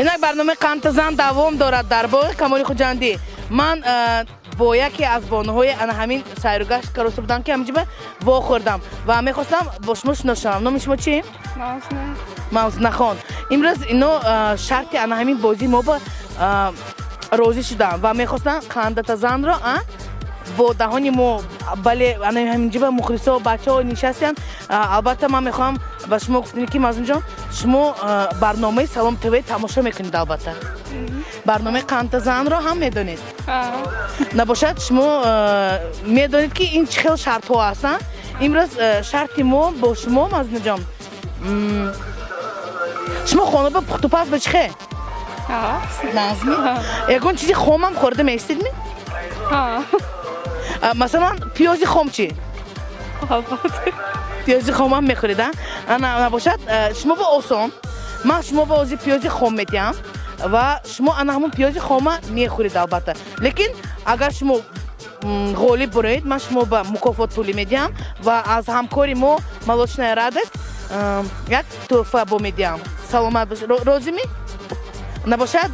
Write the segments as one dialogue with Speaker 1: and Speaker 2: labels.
Speaker 1: Инак барномаи Қандтазан давом дорад дар боғи Камоли Хуҷандӣ. Ман бо яке аз бонуҳои ана ҳамин сайругашт кароста будам, ки ҳаминҷоба вохӯрдам ва мехостам бо шумо шинос шавам. Номи шумо чи?
Speaker 2: Мавзуна.
Speaker 1: Мавзунахон. Имрӯз ино шарти ана ҳамин бозии мо ба розӣ шудам ва мехостам қандатазанро бо даҳони мо, бале, ана ҳаминҷоба мухлисо, бачаҳо нишастанд. Албатта ман мехоҳам ба шумо гуфтем, ки Мавзунҷон, шумо барномаи Салом ТВ тамошо мекунед, албатта. Барномаи Қандтазанро ҳам медонед. Набошад, шумо медонед, ки ин чӣ хел шартҳо ҳастанд. Имрӯз шарти мо бо шумо, Мавзунаҷон, шумо хона ба пухтупаз ба чӣ хел? Назми? Ягон чизи хомам хӯрда меистедми? Масалан, пиёзи хом чӣ? Пиёзи хомам мехӯред, а? Набошад, шумо ба осон. Ман шумо ба ози пиёзи хом метиҳам ва шумо ана ҳамон пиёзи хома мехӯред, албатта. Лекин агар шумо ғолиб буроед, ман шумо ба мукофот пулӣ медиҳам ва аз ҳамкори мо Молочная радость як тӯҳфа бо медиҳам. Саломат бошед. Розимӣ? Набошад,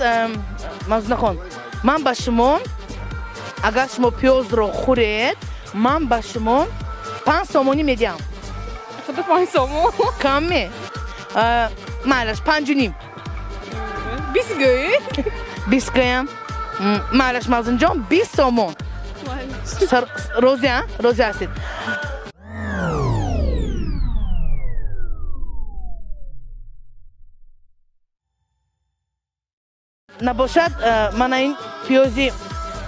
Speaker 1: Мавзунахон, ман ба шумо, агар шумо пиёзро хӯред, ман ба шумо 5 сомонӣ медиҳам.
Speaker 2: Худо, 5 сомон?
Speaker 1: Камме? Майлаш, 5,5.
Speaker 2: 20 гӯед?
Speaker 1: 20 гӯям. Майлаш, Мавзунҷон, 20 сомон. Розӣ, а? Розӣ ҳастед? Набошад, мана ин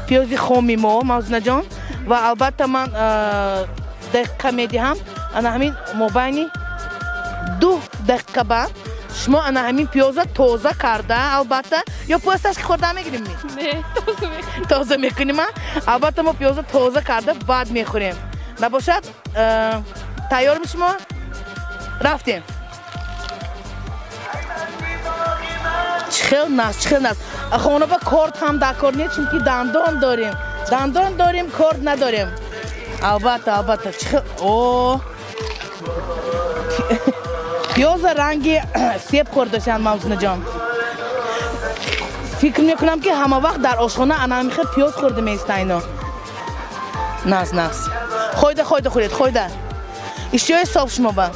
Speaker 1: пиёзи хоми мо, Мавзунаҷон, ва албатта ман дақиқа медиҳам. Ана ҳамин мобайни 2 дақиқа баъд шумо ана ҳамин пиёза тоза карда, албатта, ё пӯсташ ки хӯрда мегирем?
Speaker 2: Не, тоза мекунем.
Speaker 1: Тоза мекунем, а? Албатта мо пиёза тоза карда баъд мехӯрем. Набошад, тайёрми шумо? Рафтем. Чӣ хел нас, чӣ хел нас. Хона ба корд ҳам дар кор нест, чунки дандон дорем. Дандон дорем, корд надорем. Албатта, албатта. Чӣ хел, о! Пиёза ранги себ хӯрдашанд, Мавзунаҷон. Фикр мекунам, ки ҳама вақт дар ошхона ана ҳамин хел пиёз хӯрда меистанд ино. Нас, нас. Хойда, хойда хӯред, хойда. Иштиҳои соф шумо ба.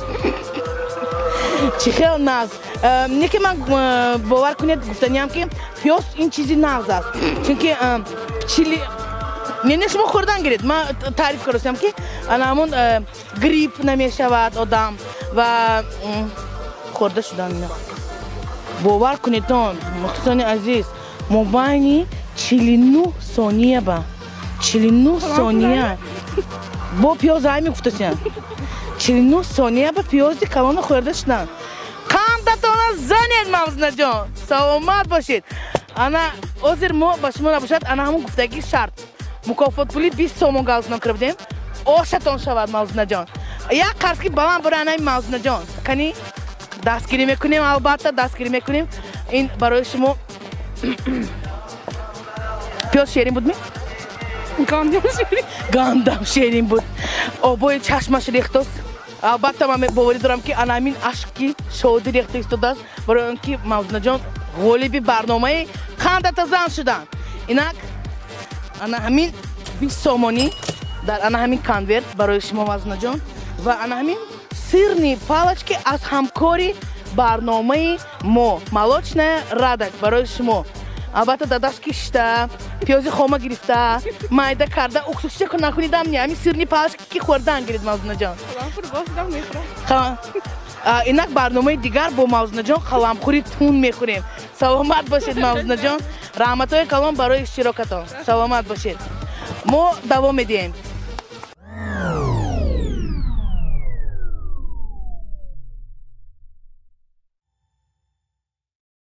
Speaker 1: Чӣ хел наз. Не ки ман бовар кунед, гуфтаниям, ки пиёз ин чизи нағз аст. Чунки чили не, не, шумо хӯрдан гиред. Ман таъриф кардастам, ки ана ҳамон грипп намешавад одам ва хӯрда шудан ино. Бовар кунедон, мухлисони азиз, мобайни 49 сония ба 49 сония бо пиёз ай мегуфтасям. 49 сония ба пиёзи калона хӯрда шуданд. Қандатона занед, Мавзунаҷон. Саломат бошед. Ана ҳозир мо ба шумо, набошад, ана ҳамон гуфтагии шарт. Мукофотпули 20 сомон галзинон карда будем. Ошатон шавад, Мавзунаҷон. Як қарз ки баланд бора анаи Мавзунаҷон. Кани дастгирӣ мекунем, албатта дастгирӣ мекунем. Ин барои шумо пиёз шерин будми?
Speaker 2: Гандам шерин.
Speaker 1: Гандам шерин буд. Обои чашмаш рехтост. Албатта ман боварӣ дорам, ки ана ҳамин ашки шодӣ рехта истодааст, барои он ки Мавзунаҷон ғолиби барномаи Қандатазан шуданд. Инак ана ҳамин 20 сомонӣ дар ана ҳамин конверт барои шумо, Мавзунаҷон, ва ана ҳамин сырные палочки аз ҳамкори барномаи мо Молочная радость барои шумо. Албатта дадаш кишта, пиёзи хома гирифта, майда карда, уксусча накунидам, не, ҳамин сырные палочки ки хӯрдан гирид, Мавзунаҷон. Инак барномаи дигар бо Мавзунаҷон қаламхӯри тун мехӯрем. Саломат бошед, Мавзунаҷон. Раҳматҳои калон барои иштирокатон. Саломат бошед. Мо давом медиҳем.